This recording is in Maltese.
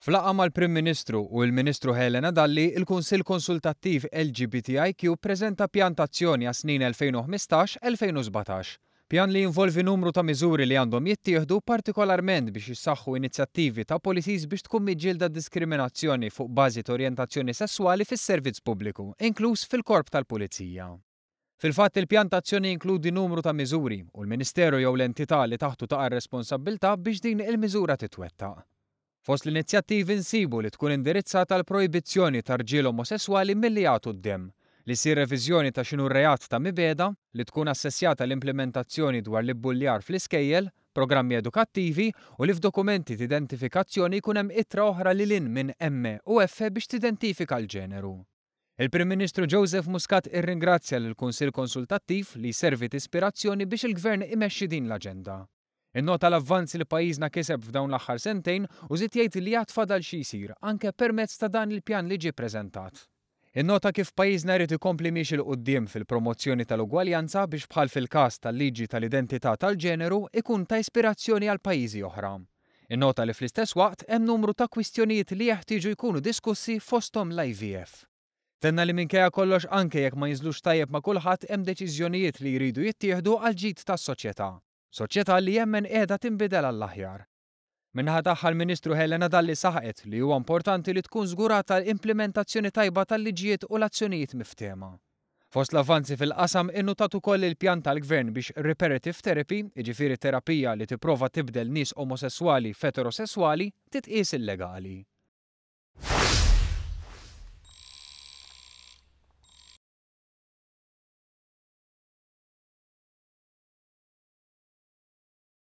F'laqgħa mal-Prim Ministru u l-Ministru Helena Dalli, il-Kunsill Konsultattiv LGBTIQ ppreżenta pjan t'azzjoni għas-snin 2015-2017. Pjan li jinvolvi numru ta' miżuri li għandhom jittieħdu partikolarment biex jissaħħu inizjattivi ta' policies biex tkun miġġielda d-diskriminazzjoni fuq bażi t'orjentazzjoni sesswali fis-servizz pubbliku, inkluż fil-Korp tal-Pulizija. Fil-fatt, il-pjan ta' azzjoni jinkludi numru ta' miżuri u l-Ministeru jew l-entità li taħtu taqa' r-responsabbiltà biex din il-miżura titwettaq. Fost l-inizjattivi nsibu li tkun indirizzata l-projbizzjoni ta' rġiel omosesswali milli jagħtu d-demm, li ssir reviżjoni ta' x'inhu r-reat ta' mibegħda, li tkun assessjata l-implimentazzjoni dwar l-ibbuljar fl-iskejjel, programmi edukattivi u li f'dokumenti t'identifikazzjoni jkun hemm ittra oħra lil hinn minn M u F biex tidentifika l-ġeneru. Il-Prim Ministru Joseph Muscat irringrazzja lill-Kunsill Konsultattiv li jservi t'ispirazzjoni biex il-Gvern imexxi din l-aġenda. Innota l-avvanzi li pajjiżna kiseb f'dawn l-aħħar sentejn u żied jgħid li għad fadal xi jsir anke permezz ta' dan il-pjan li ġie ppreżentat. Innota kif pajjiżna jrid ikompli miexi 'l quddiem fil-promozzjoni tal-ugwaljanza biex bħal fil-każ tal-liġi tal-identità tal-ġeneru ikun ta' ispirazzjoni għal pajjiżi oħra. Innota li fl-istess waqt hemm numru ta' kwistjonijiet li jeħtieġu jkunu diskussi fosthom l-IVF. Tenna li minkejja kollox anke jekk ma jinżlux tajjeb ma' kulħadd hemm deċiżjonijiet li jridu jittieħdu għall-ġid tas-soċjetà. Soċjetà li jemmen qiegħda tinbidel għall-aħjar. Min-naħa tagħha l-Ministru Helena Dalli saħqet li huwa importanti li tkun żgurata implimentazzjoni tajba tal-liġijiet u l-azzjonijiet miftehma. Fost l-avvanzi fil-qasam innutat ukoll il-pjan tal-Gvern biex reparative therapy, jiġifieri terapija li tipprova tibdel nies omosesswali f'eterosesswali, titqies illegali.